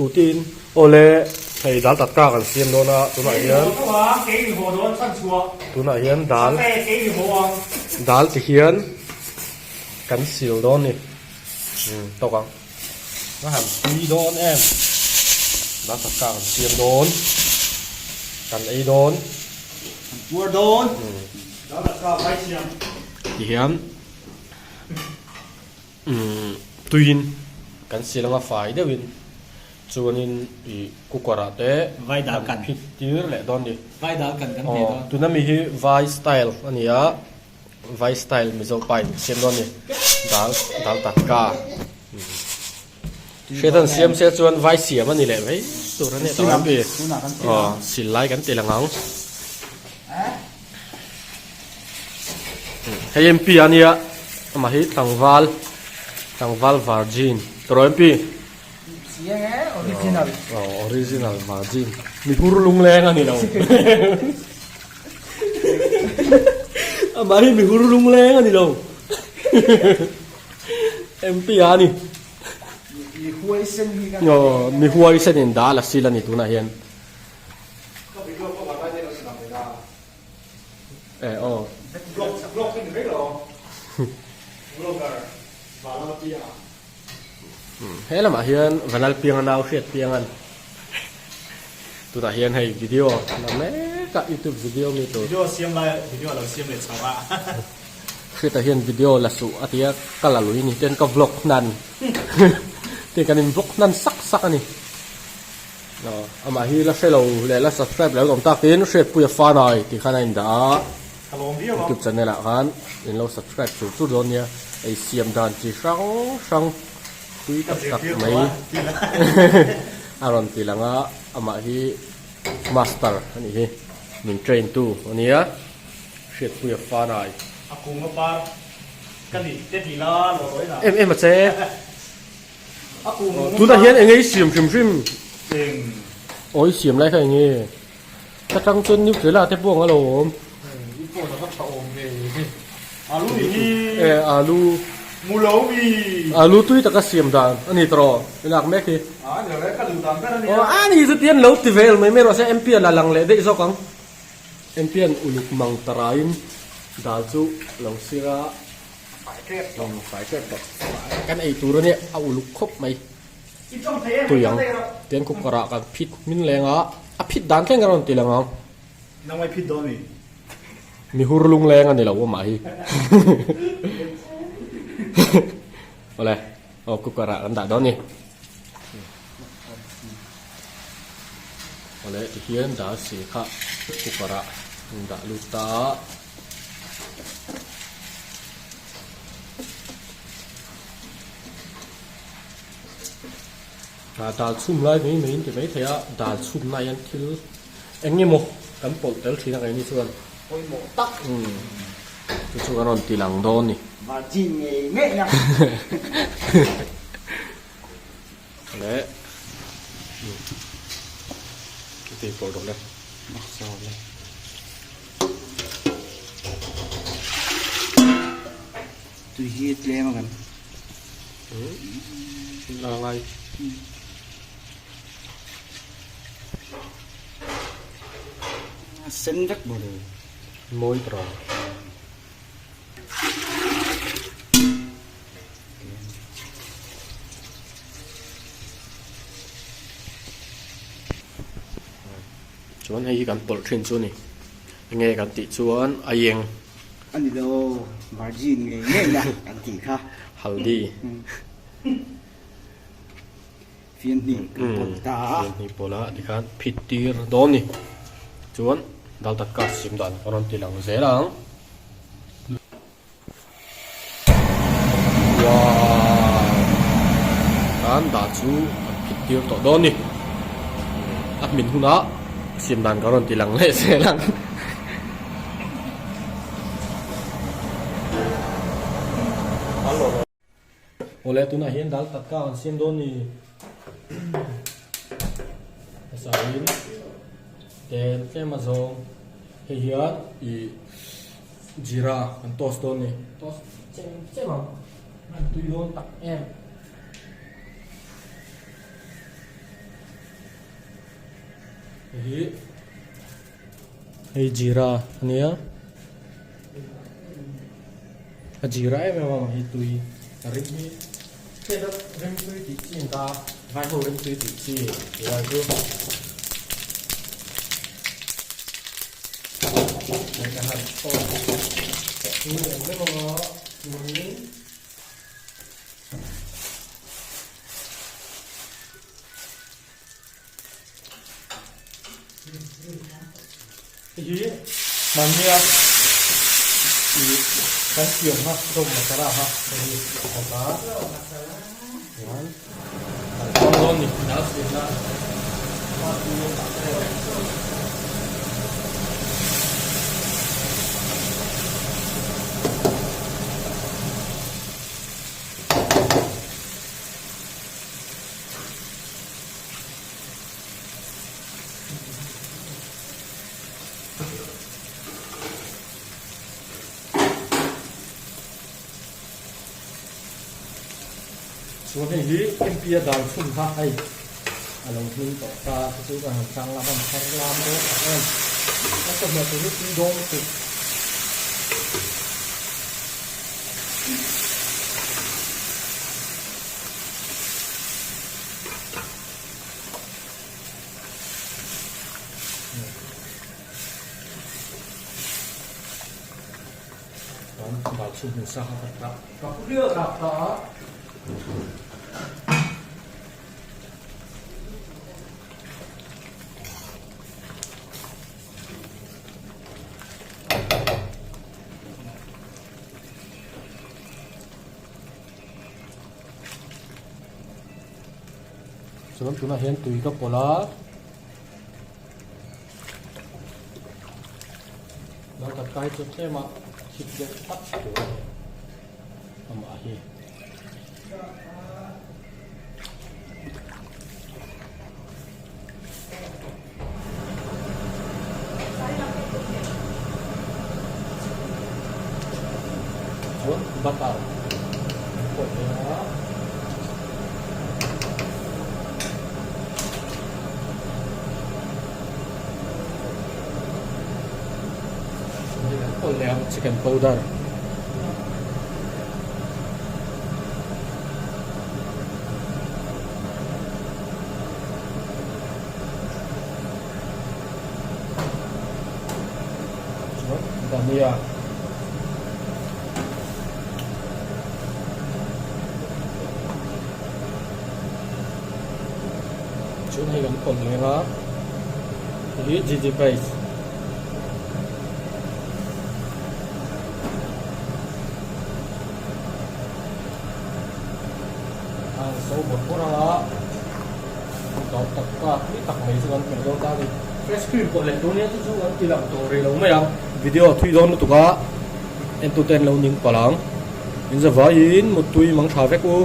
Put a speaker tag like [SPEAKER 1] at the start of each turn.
[SPEAKER 1] Scooty in awle hei dal tatka kan siam dawn a tunah hian tunah hian dal dal ti hian kan sil dawn a ni umm tawk ang a han tui dawn em dal tatka kan siam dawn kan ei dawn
[SPEAKER 2] kan puar dawn dal tatka vai siam
[SPEAKER 1] ti hian. Umm tuiin kan sil anga fai deuhin chuanin ih cooker ah te
[SPEAKER 2] Vai dal kan
[SPEAKER 1] phit tir leh dawn ni.
[SPEAKER 2] Vai dal kan kan hmeh dawn.
[SPEAKER 1] Tuna mi hi vai style a ni a, vai style Mizo pa in siam dawn ni dal dal tatka. Hriat an siam se chuan vai siam a ni leh mai tur a nia tawh ang aw sil lai kan ti lang ang. Hei MP a nia amah hi tlangval tlangval virgin tawh MP.
[SPEAKER 2] Chiang e original.
[SPEAKER 1] Aw original virgin mi hur lungleng a ni lo. Amah hi mi hur lungleng a ni lo. MP a ni.
[SPEAKER 2] Mi huai sen hi kan
[SPEAKER 1] Aw mi huai sen in dal a sil a ni tunah hian.
[SPEAKER 2] Ka video pawh ka lai lo siam ve la.
[SPEAKER 1] Eh aw.
[SPEAKER 2] Vlog vlog hi ni vek lo. Vlogger Vanlalpianga.
[SPEAKER 1] He lamah hian Vanlalpianga nau hriat piangan tunah hian hei video la mek a youtube video mi tur.
[SPEAKER 2] Video siam lai video a lo siam leh chho a.
[SPEAKER 1] Hriata hian video la suh a tia ka la lui ni ten ka vlog hnan ten kan in vlog hnan sak sak a ni aw amah hi la hre lo leh la subscribe lo awm tak tin Hriatpuia Fanai tih khan a in dah a youtube channel ah khan in lo subscribe tur tur dawn nia ei siam dan chi hrang hrang tui tak tak mai a rawn ti lang a amah hi master a nih hi min train tu a nia. Hriatpuia Fanai.
[SPEAKER 2] A kung a par ka ni te ti la lo lo ina.
[SPEAKER 1] Em em a che.
[SPEAKER 2] A kung a par.
[SPEAKER 1] Tunah hian eng nge i siam hrim hrim?
[SPEAKER 2] Eng.
[SPEAKER 1] Aw i siam lai kha eng nge? Ka tang chuan Nutella te pawh ang a lo awm.
[SPEAKER 2] I phone a va tha awm ve hi. Alu i hi.
[SPEAKER 1] E alu.
[SPEAKER 2] Mu lo mi.
[SPEAKER 1] Alu tui taka siam dan a ni tawh i lak mek hi.
[SPEAKER 2] A ni lo e ka duh dan ber a nia.
[SPEAKER 1] Aw a ni chu tian lo ti vel mai mai rawh se MP a la lang leh daih zawk ang. Engtian uluk mang taraiin dal chu lo sir a, fai tep tawh. Kan ei tur a nia, a uluk khawp mai. Tui ang, tian cooker ah kan phit hmin leng a, a phit dan thleng a rawn ti lang ang.
[SPEAKER 2] Nang mai phit dawn mi?
[SPEAKER 1] Mi hur lung leng a ni lo amah hi. Awle, aw cooker ah kan dah dawn ni. Awle tihian dal sil kha cooker ah an dah lut ta a. Ah dal chhum lai mai mai in ti mai thei a, dal chhum na hian thil eng nge maw kan pawlh tel thin a keini chuan.
[SPEAKER 2] Pawimawh tak.
[SPEAKER 1] Umm chu chu kan rawn ti lang dawn ni.
[SPEAKER 2] Virgin ngei ngei na.
[SPEAKER 1] Leh tih pawh rawh le
[SPEAKER 2] Tui hi tlem a kan.
[SPEAKER 1] La ngai.
[SPEAKER 2] A sen vek maw le.
[SPEAKER 1] Mawi tawh. Chuan hei hi kan pawlh thin chu a ni. Enge kan tih chuan a eng.
[SPEAKER 2] A ni lo, virgin ngei ngei na kan tih kha.
[SPEAKER 1] Haldi.
[SPEAKER 2] Fian hnih kan pawlh ta a.
[SPEAKER 1] Fian hnih pawlh a tikhan phit tir dawn a ni. Chuan dal tatka sim dan a rawn ti lang zel ang. Wow! Tan dah chu an phit tir tawh dawn ni. A hmin hunah siam dan ka rawn ti lang leh zel ang. Awle tunah hian dal tatka an siam dawn ni. Hmasa in tel tlem a zawng hei hian ih Jeera an toast dawn ni. Toast chem chem ang. An tui dawn tak em. Hei hi hei jeera a nia a jeera em em ang hi tui a rim hi hriat a rim tui tih chi an ta a vai ho rim tui tih chi tih lai chu hei ka han tawk tui em em ang a chuanin. Hei hi hmannia ih kan siam kha rawng masala kha hei hi a awm a chuan kan hmang dawn ni dal siam nan Chuan hei hi MP a dal chhun kha hei a lo hming tawh ta te chu kan han chang lam an thar lam dawn tak em a chawhmeh tur hi tui dawn lutuk. Chuan dal chhum hmun sa kha ka dah dah ta a. Chuan tunah hian tui ka pawlh a. Lo tak kai chu tlem a thip deuh tak tur a ni amah hi. Chuan butter an pawlh leh a. An pawlh leh ang chicken powder. Chuan dhania chuan hei kan pawlh leh a hei hi gg paste. A so bawrh bawrh ang a dal tak tak tui tak mai chu kan hmeh dawn ta a ni. Fresh cream pawh leh tur nia chu chu kan ti lang tawh rih lo mai ang. Video a thui dawn lutuk a entu te an lo ning palh ang. In zavaiin muttui mang tha vek u.